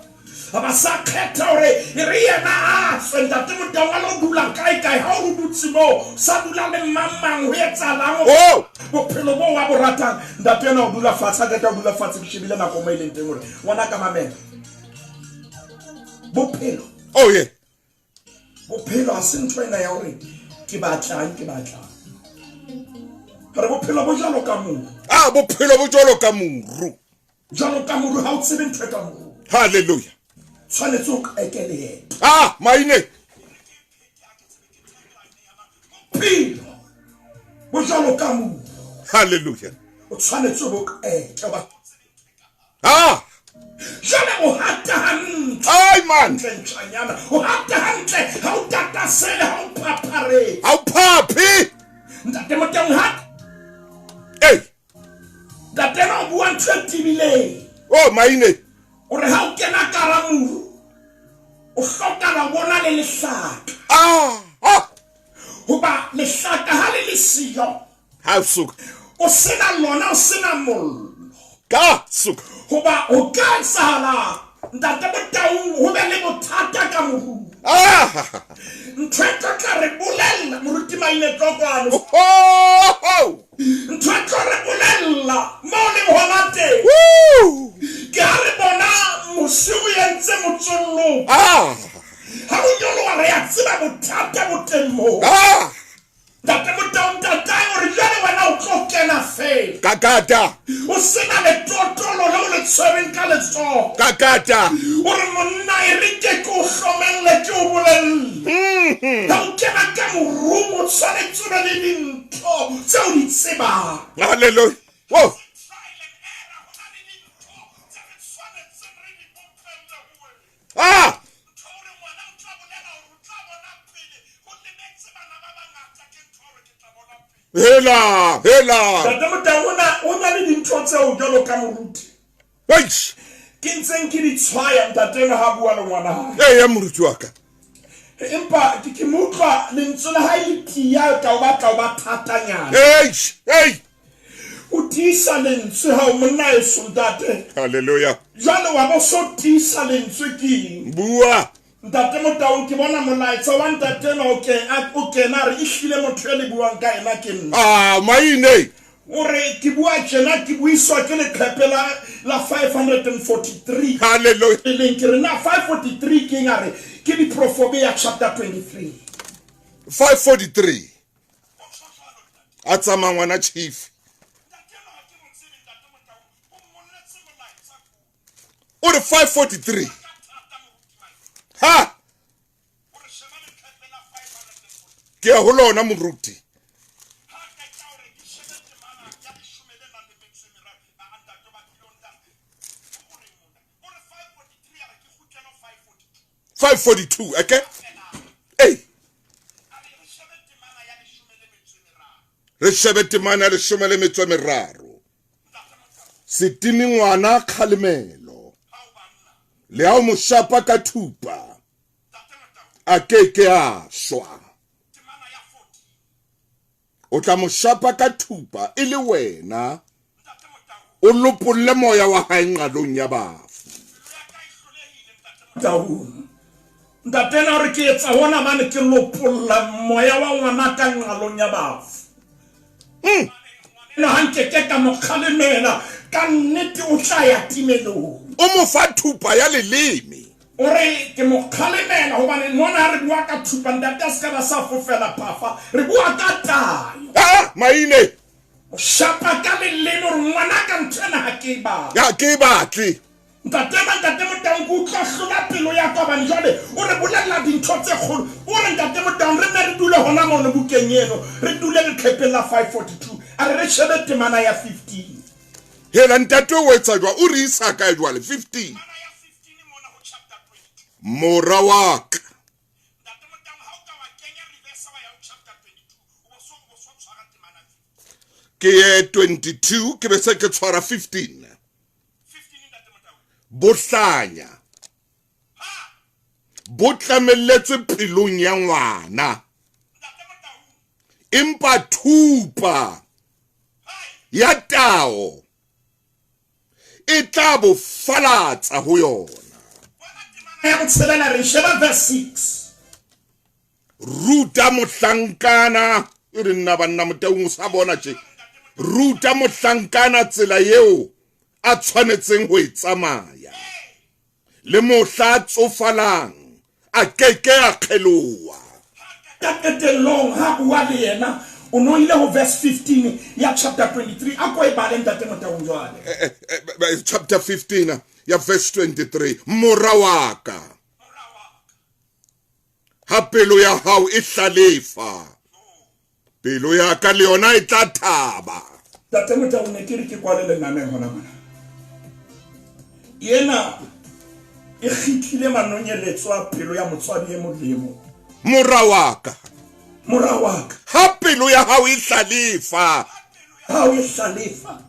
Ha ba sa kgetha hore e re yena a tswe Ntate Motau a lo dula kae kae, ha o dutse moo, sa dula le mang mang ho etsahalang? Oh! Bophelo bo wa bo ratang. Ntate ena o dula fatshe, ha qeta ho dula fatshe, ke shebile nako mo e leng teng hore ngwana ka mamela. Bophelo. Oh yeah. Bophelo ha se ntho ena ya hore ke batlang, ke batlang. Re bophelo bo jwalo ka moru. Ah, bophelo bo jwalo ka moru. Jwalo ka moru, ha o tsebe ntho e ka moru. Hallelujah. Tshwanetse o qeke leeto. Ah, maine. Bophelo bo jwalo ka moru. Hallelujah. O tshwanetse bo qeke ba. Ah. Jwale o hata hantle. Ai man. Hantle ntjhanyana. O hata hantle ha o tata tlhakasele ha o phapharetse. Ha o phaphe. Ntate Motaung ha Ei. Ntate na o bua ntho e tebileng. Oh maine. O re ha o kena ka hara moru o hlokala o bona le lehlaka. Ah, ah. Hoba lehlaka ha le le siyo. Ha suka. O sena lona o sena mollo. Ka suka. Hoba ho ka etsahala Ntate Motaung ho be le bothata ka morung. Ah! Ntho e tlo tla re bolella moruti Maine tlo kwano. Oh! Ntho e tlo re bolella mo leng hona teng. Woo! Ke ha re bona mosi o entse motsollong. Ah! Ha o nyoloha re a tseba bothata bo teng moo. Ah! Ntate Motau ntatae o re jwale wena o tlo kena fela. Kakata. O sena letotolo leo le tshwereng ka letsoho. Kakata. O re monna e re ke ke o hlomelle ke o bolelle. Ha o kena ka morung o tshwanetse o be le dintho tse o di tsebang. Hallelujah. Whoa. Ah! Hela, hela. Ntate Motau o na o na le dintho tseo jwalo ka moruti. Eish. Ke ntseng ke di tshwaya ntate eno ha bua le ngwana hae. Eya moruti wa ka. Empa ke ke mo utlwa lentswe la hae le tiya ka o batla o ba thatanyana. Eish, ei. O tiisa lentswe ha o monna eso ntate. Hallelujah. Jwale wa bo so tiisa lentswe ke eng? Bua. Ntate Motaung ke bona molaetsa wa ntate enwa o ke o kena a re ehlile motho e le buang ka ena ke nna. Ah, maine. O re ke bua tjena ke buiswa ke leqhepe la la 543. Hallelujah. E leng ke re na 543 ke eng a re ke diprofobea chapter 23. 543. A tsamaya ngwana chief. O re 543. Ha! Ke ya ho lona moruti. 542 okay ei re shebe temana ya leshome le metso e meraro setimi ngwana kgalemelo le ha o mo shapa ka thupa a ke ke a shwa o tla mo shapa ka thupa e le wena o lopolle moya wa hae nqalong ya bafu. Taung. Ntate ena o re ke etsa hona mane ke lopolla moya wa ngwana ka nqalong ya bafu. Ena ha nke ke ka mo kgalemela ka nnete o tla ya timelong. O mo fa thupa ya leleme. O re ke mo kgalemela hobane mona ha re bua ka thupa ntate a se ka ba sa fofela phafa re bua ka tayo. Ah, maine. O shapa ka leleme o re ngwanaka ntho ena ha ke e batle. Ha ke e batle. Ntate ba Ntate Motaung ke utlwa hlola pelo ya ka hobane jwale o re bolella dintho tse kgolo. O re Ntate Motaung re nne re dule hona mono bukeng eno re dule leqhepeng la 542 a re re shebe temana ya 15. Hela ntate o etsa jwang o re isa kae jwale 15. Mora wa ka. Ke ye 22 ke be se ke tshwara 15. Bohlanya bo tlamelletswe pelong ya ngwana empa thupa ya tao e tla bo falatsa ho yona. Ya botshelela re sheba verse 6. Ruta mohlankana e re nna banna Motaung o sa bona tje. Ruta mohlankana tsela eo a tshwanetseng ho e tsamaya le mohla a tsofalang a keke a kgeloha. Ka qetellong ha bua le yena o no ile ho verse 15 ya chapter 23 a ko e bale Ntate Motaung jwale. Chapter 15 ya verse 23 mora wa ka ha pelo ya hao e hlalefa pelo ya ka le yona e tla thaba. Ntate Motaung ne ke re ke kwale lenaneo hona mona. Yena e kgitlile manonyeletso a pelo ya motswadi e molemo. Mora wa ka. Mora wa ka. Ha pelo ya hao e hlalefa. Hao e hlalefa.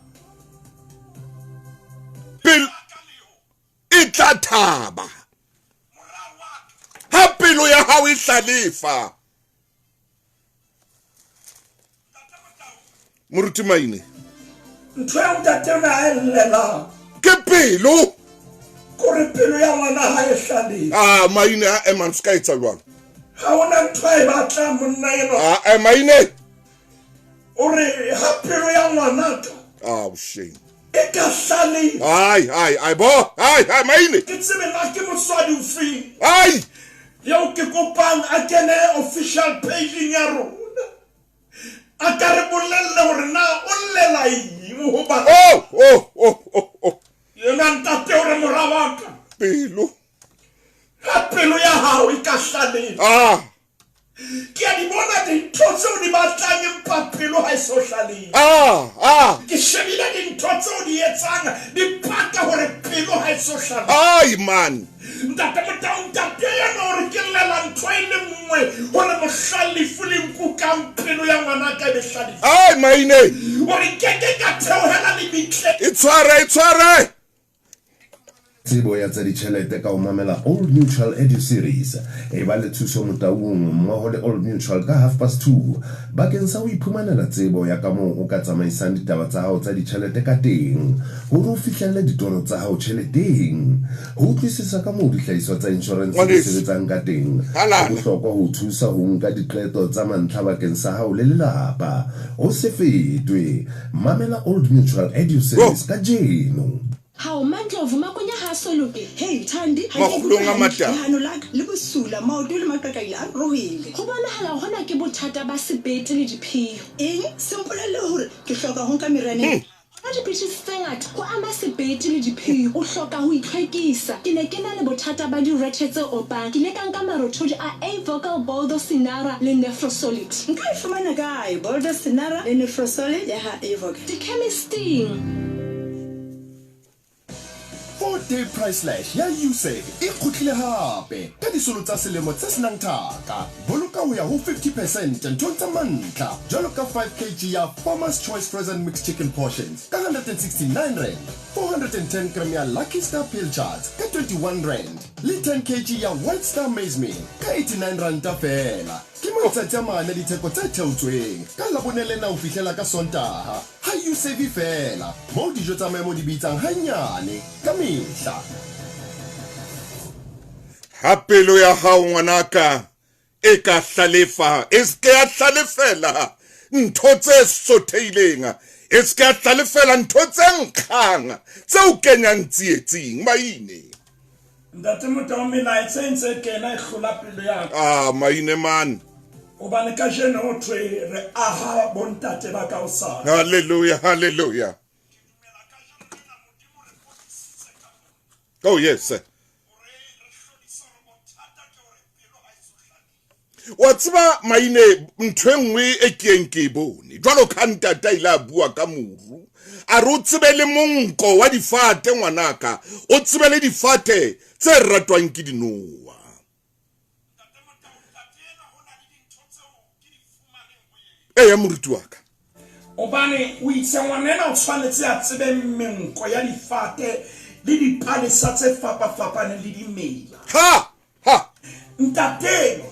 Pelo e tla thaba. Ha pelo ya hao e hlalefa. Moruti Maine. Ntho ya ntate o ne a e llelang. Ke pelo. Kore pelo ya ngwana ha e hlalefe. Ah, Maine a eman se ka etsa jwalo. Ha hona ntho a e batlang monna enwa. Ah, Maine. O re ha pelo ya ngwanaka. Ah, shame. E ka hlalefa. Ai, ai, ai bo. Ai, ai Maine. Ke tsebe na ke motswadi ofeng. Ai. Eo ke kopang a kene official page-ing ya rona. A ka re bolelle hore na o llela eng hoba Oh, oh, oh, oh, oh. Yena ntate o re mora wa ka. Pelo. Ha pelo ya hao e ka hlalefa. Ah. Ke a di bona dintho tseo di batlang empa pelo ha e so hlalefe. Ah, ah. Ke shebile dintho tseo di etsang di paka hore pelo ha e so hlalefe. Ai man. Ntate Motau, ntate ena o re ke llela ntho e le nngwe hore mohla lefu le nkukang pelo ya ngwanaka e be hlalefe. Ai Maine. O re nkeke ka theohela lebitleng. E tshware, e tshware. Tsebo ya tsa ditjhelete ka ho mamela Old Mutual Edu Series. Eba le Thuso Motaung mmoho le Old Mutual ka 2:30 bakeng sa ho iphumanela tsebo ya kamoo o ka tsamaisang ditaba tsa hao tsa ditjhelete ka teng hore o fihlelle ditoro tsa hao tjheleteng. Ho utlwisisa kamoo dihlahiswa tsa inshorense di Ngwaneso, sebetsang ka teng ho halala. bohlokwa ho o thusa ho nka diqeto tsa mantlha bakeng sa hao le lelapa. O se fetwe! Mamela Old Mutual Edu Go. Series kajeno. Hao, Mandlovu, makwenya ha a so loke. Hei, Thandi, ha ke Makgulong ikutlwe a hantle. matala. Lehano la ka le bosula, maoto le maqaqaile a ruruhile. Ho bonahala hona ke bothata ba sebete le diphio. Eng? Se mpolelle hore ke hloka ho nka meriana e. Ka dipidisi tse ngata ho ama sebete le diphio. O hloka ho itlhwekisa. Ke ne ke na le bothata ba direthe tse opang. Ke ile ka nka marothodi a A-Vocal Boldo Sinara le Nefrosolid. Nka e fumana kae Boldo Sinara le Nefrosolid ya ha A-Vocal? Dikhemisting. 4 Day Price Slash ya Usave e kgutlile hape ka disolo tsa selemo tse senang thaka. Boloka ho ya ho 50 percent nthong tsa mantlha jwalo ka 5 kg ya Farmer's Choice Frozen Mixed Chicken Portions ka R169, 410 gram ya Lucky Star Pilchards ka R21 le 10 kg ya White Star Maize Meal ka R89 feela. Ke matsatsi a mane a ditheko tse theotsweng ka Labone lena ho fihlela ka Sontaha. Ha Usave feela, moo dijo tsa maemo di bitsang hanyane ka mehla. Ha pelo ya hao ngwanaka e ka hlalefa, e se ke ya hlalefela ntho tse sothehileng, e se ke ya hlalefela ntho tse nkgang tse o kenyang tsietsing. Maine. Ntate Motau, melaetsa e ntse e kena e hlola pelo ya ka. Ah, Maine man. Hobane kajeno ho thwe re aha bontate ba ka hosane. Hallelujah, hallelujah. Oh yes. Wa tseba Maine ntho e nngwe e ke yeng ke e bone. Jwalo ka ntate a ile a bua ka moru. A re o tsebe le monko wa difate ngwanaka. O tsebe le difate tse ratwang ke dinoha. Eya moruti wa ka. Hobane o itse ngwanena o tshwanetse a tsebe menko ya difate le dipalesa tse fapafapaneng le dimela. Ha ha. Ntate.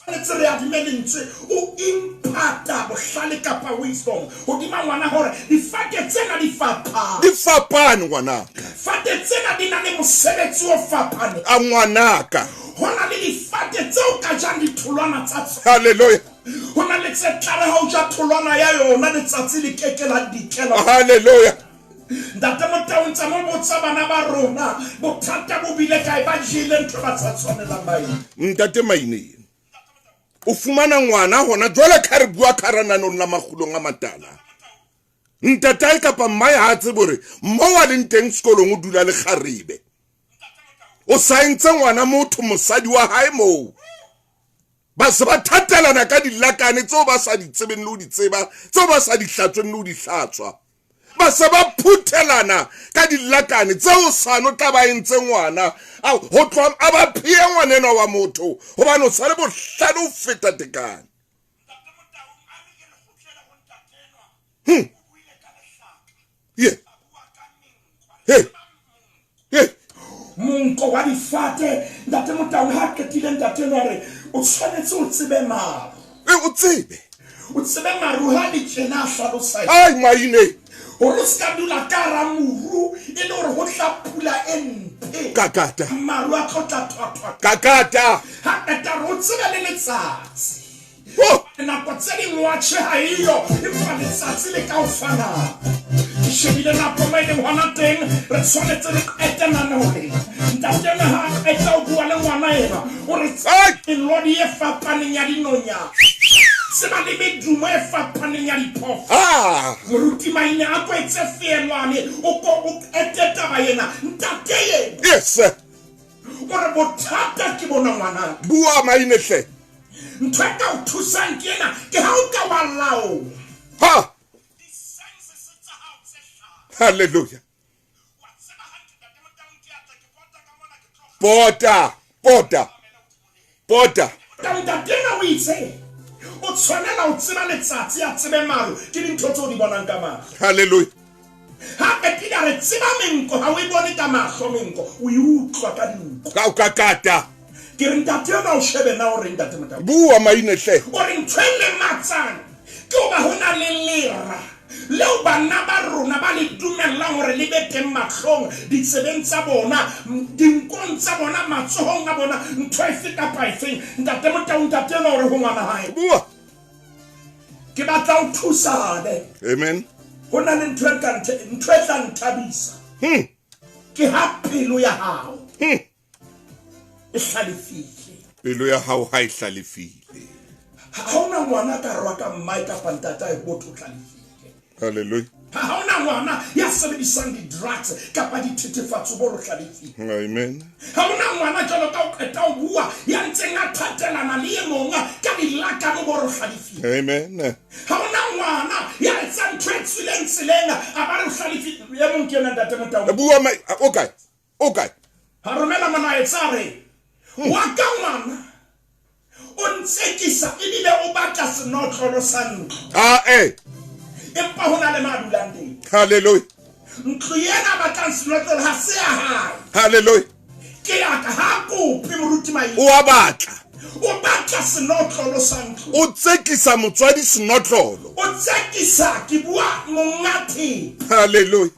Tshwanetse re adime lentswe o imphata bohlale kapa wisdom hodima ngwana hore difate tsena di fapane. Di fapane ngwanaka. Fate tsena di na le mosebetsi o fapaneng. A ngwanaka. Ho na le difate tseo ka jang ditholwana tsa tsona. Hallelujah. Ho na le tse tlare ha o ja tholwana ya yona letsatsi le keke la dikela. Hallelujah. Ntate Motau ntse mo botsa bana ba rona bothata bo bile kae ba jele ntho ba sa tshwanelang ba eng. Ntate Maine. O fumana ngwana hona jwale ka re bua ka rananong la makgulong a matala. Ntatae kapa mmae ha a tsebe hore mo a leng teng sekolong o dula le kgarebe. O saentse ngwana motho mosadi wa hae moo. Ba se ba thatelana ka dilakane tseo ba sa di tsebeng le ho di tseba, tseo ba sa di hlatsweng le ho di hlatswa. Ba se ba phuthelana ka dilakane tseo sano tla ba entse ngwana ho tloha a ba phie ngwanenwa wa motho hobane o sa le bohlale ho feta tekano. Ye. Hey. Hey. Monko wa difate ntate Motaung ha qetile ntate no re o tshwanetse o tsebe maru. O tsebe. O tsebe maru ha le tjena hlalosa. Ai maine. Hore o ska dula ka hara moru e le hore ho tla pula e mpe. Kakata. Maru a tlo tla thwathwa. Kakata. Ha qeta re o tsebe le letsatsi. Nako tse ding watjhe ha eyo empa letsatsi le ka o fa nako. Ke shebile nako mo e leng hona teng re tshwanetse re qete naneo lena. Ntate ena ha a qeta ho bua le ngwana ena o re melodi e fapaneng ya dinonyana. Tseba le medumo e fapaneng ya diphoofolo. Moruti Maine a ko etse feelwane o ko o qete taba ena. Ntate yena. Yes. O re bothata ke bona ngwanaka. Bua Maine hle. Ntho e ka o thusang ke ena, ke ha o ka wa laola. Ha! Hallelujah. Pota, pota, pota. Ntate ena o itse o tshwanela ho tseba letsatsi a tsebe maru ke dintho tseo di bonang ka mahlo. Hallelujah. Ha qetile a re tseba menko ha o e bone ka mahlo menko o e utlwa ka dinko. Ka o kakata. Ke re ntate ena o shebe na o reng ntate Motau. Bua Maine hle. O re ntho e lematsang ke hoba ho na le lera leo bana ba rona ba le dumellang hore le be teng mahlong, ditsebeng tsa bona, dinkong tsa bona, matsohong a bona, ntho efe kapa efeng. Ntate Motau ntate ena o re ho ngwana hae. Bua. Ke batla o thusane. Amen. Ho na le ntho e ka ntho e tla nthabisa. Ke ha pelo ya hao. E hlalefile. Pelo ya hao ha e hlalefile. Ha hona ngwana ka rwa ka mmae kapa ntatae ho thwe o hlalefile. Hallelujah. Ha hona ngwana ya sebedisang di-drugs kapa dithethefatso bo re hlalefile. Amen. Ha hona ngwana jwalo ka o qeta ho bua ya ntseng a thatelana le e mong ka dilakano bo re hlalefile. Amen. Ha hona ngwana ya etsang ntho e tswileng tseleng a ba re hlalefile. E mong ke yena ntate Motau. Bua mai o kae? O kae? Ha romela molaetsa re wa ka ngwana o ntsekisa ebile o batla senotlolo sa ntlo. Ah eh. Empa ho na le ma dulang teng. Hallelujah. Ntlo ena batlang senotlolo ha se ya hae. Hallelujah. Ke ya ka ha kope moruti Maine. O a batla. O batla senotlolo sa ntlo. O tsekisa motswadi senotlolo. O tsekisa ke bua monga thepa. Hallelujah.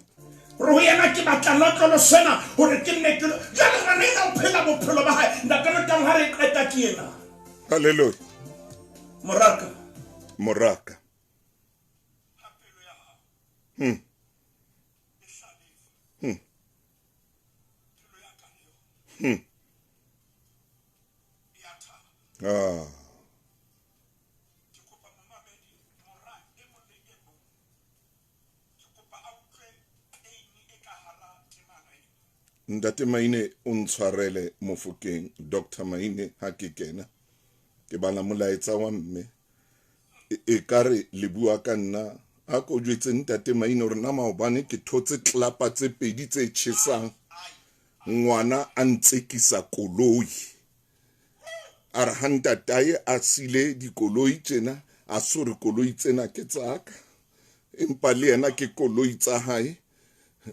Re ho yena ke batla notlolo sena hore ke nne ke jwale ngwana ena o phela bophelo ba hae. Ntate Motau ha re qeta ke ena. Hallelujah. Moraka. Moraka. Ah. Ntate Maine o ntshwarele Mofokeng, Dr. Maine ha ke kena ke bala molaetsa wa mme e ka re le bua ka nna a ko jwetse ntate Maine hore na maobane ke thotse tlapa tse pedi tse tjhesang ngwana a ntsekisa koloi a re ha ntatae a sile dikoloi tjena a sore koloi tsena ke tsaka empa le yena ke koloi tsa hae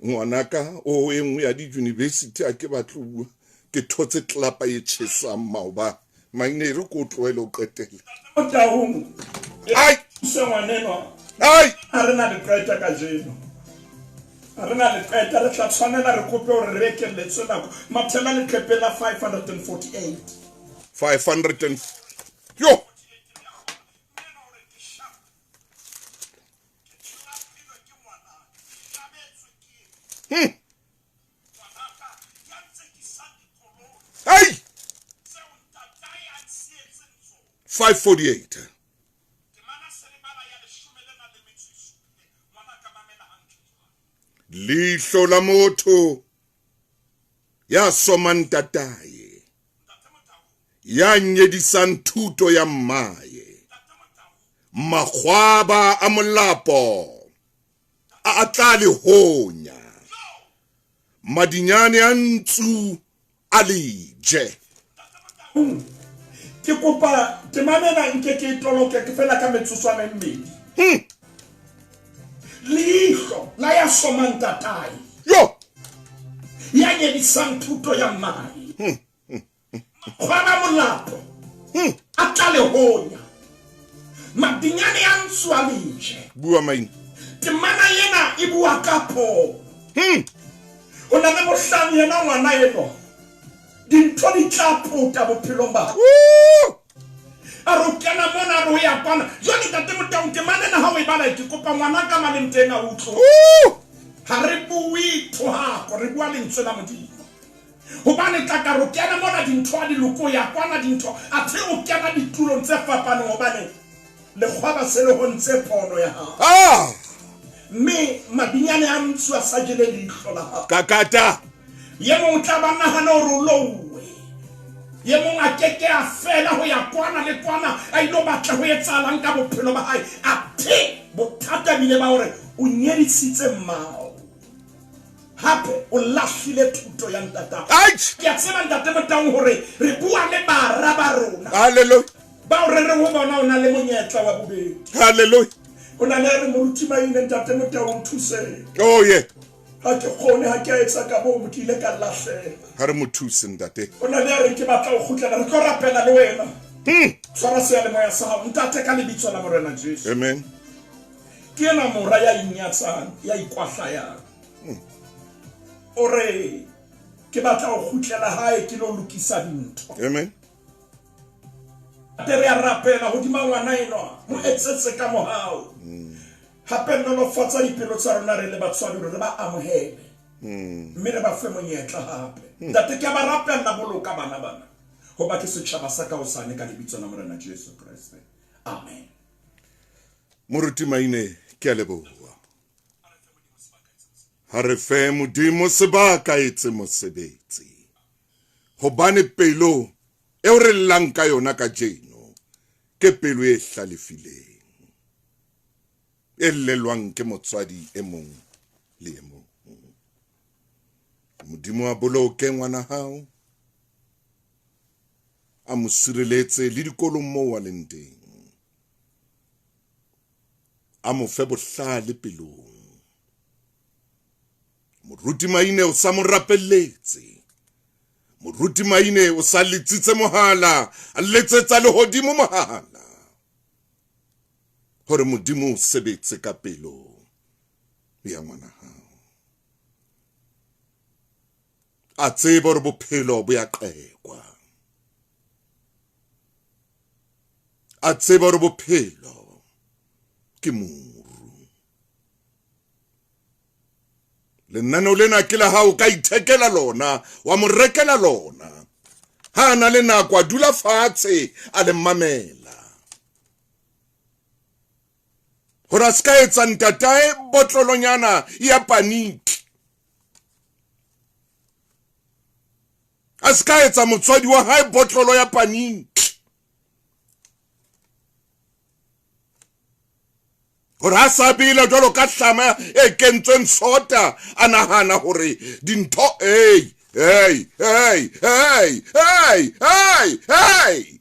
ngwanaka o e nngwe ya di-university a ke batlo bua ke thotse tlapa e tjhesang maobane Maine re ko tlohele o qetele. Motaung. Ai se ngwanenwa. Ai ha re na le qeta kajeno. Ha re na le qeta re tla tshwanela re kope hore re ekelletswe nako. Mathela leqepe la 548. 500 and yo. Hey! 548. Leihlo la motho ya somang ntatae, ya nyedisang thuto ya mmae, makgwaba a molapo a tla le honya. Madinyane a ntsu a le je. Ke kopa temana ena nke ke e toloke ke fela ka metsotswana e mmedi. Leihlo la ya somang ntatae. Yo! Ya nyedisang thuto ya mmae. Kgwana molapo a tla le honya. Madinyane a ntsho a leje. Bua maine. Temana ena e bua ka pono. Ho na le mohlang yena ngwana enwa dintho di tla pota bophelong ba hae. A re o kena mona, a re o ya kwana. Jwale Ntate Motaung, temana ena ha o e bala, ke kopa ngwana ka maleng teng a utlwe. Ha re bue thohako, re bua lentswe la Modimo. Hobane tla ka re o kena mona dintho ha di loke, o ya kwana dintho, athe o kena ditulong tse fapaneng hobane lekgwaba se le hontse pono ya hao. Ah! Mme madinyane a ntsu a sa jele leihlo la hao. Kakata! Ye mong o tla ba nahana hore o louwe. Ye mong a ke ke a fela ho ya kwana le kwana a ilo batla ho etsahalang ka bophelo ba hae. Athe bothata bile ba hore o nyedisitse mmao. Hape o lahlile thuto ya ntatao. Aitjh! Ke a tseba Ntate Motaung hore re bua le bara ba rona. Hallelujah. Bao re reng ho bona o na le monyetla wa bobedi. Hallelujah. O na le a re Moruti Maine Ntate Motaung nthuseng. Oh yeah. Ha ke kgone, ha ke a etsa ka boomo ke ile ka lahleha. Ha re mo thuse ntate. O na le a reng ke batla ho kgutlela, re tlo rapela le wena. Tshwara seyalemoya sa hao ntate ka lebitso la Morena Jesu. Amen. Ke ena mora ya inyatsang, ya ikwahlayang. O re ke batla ho kgutlela hae ke lo lokisa dintho. Amen. Ntate re a rapela hodima ngwana enwa, mo etsetse ka mohau. Hape nolofatsa dipelo tsa rona re le batswadi hore re ba amohele mme re ba fe monyetla hape. Ntate ke a ba rapella boloka bana bana hoba ke setjhaba sa ka hosane ka lebitso la Morena Jesu Kreste. Amen. Moruti Maine ke a leboha. Ha re fe Modimo sebaka etse mosebetsi. Hobane pelo eo re llang ka yona kajeno ke pelo e hlalefileng, e llelwang ke motswadi e mong le e mong. Modimo a boloke ngwana hao, a mo sireletse le dikolong moo a leng teng, a mo fe bohlale pelong. Moruti Maine o sa mo rapelletse. Moruti Maine o sa letsitse mohala, a letsetsa lehodimo mohala hore Modimo o sebetse ka pelo ya ngwana hao. A tsebe hore bophelo bo ya qekwa. A tsebe hore bophelo ke moru. Lenaneo lena ke la hao, ka ithekela lona, wa mo rekela lona. Ha a na le nako a dula fatshe a le mamela. Hore a se ka etsa ntatae botlolonyana ya paniki. A se ka etsa motswadi wa hae botlolo ya paniki. Hore a sa bela jwalo ka hlama e kentsweng sota, a nahana hore dintho, hey, hey, hey, hey, hey, hey, hey.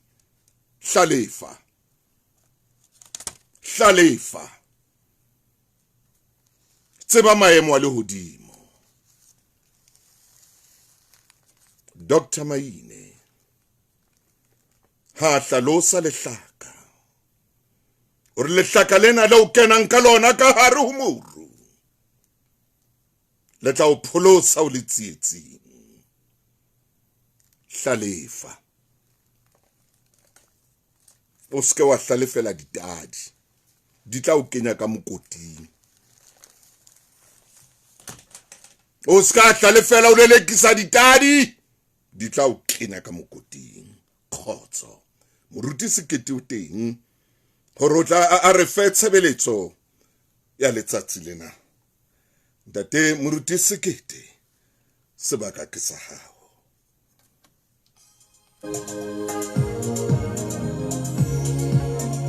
Hlalefa. Hlalefa. Tseba maemo a lehodimo. Dr. Maine ha hlalosa lehlaka. Hore lehlaka lena le o kenang ka lona ka hare ho moru le tla o pholosa o le tsietsing. Hlalefa. O seke wa hlalefela ditadi, di tla o kenya ka mokoting. O seka hlalefela o lelekisa ditadi, di tla o kenya ka mokoting. Kgotso. Moruti Sekete o teng hore o tla a re fe tshebeletso ya letsatsi lena. Ntate Moruti Sekete, sebaka ke sa hao.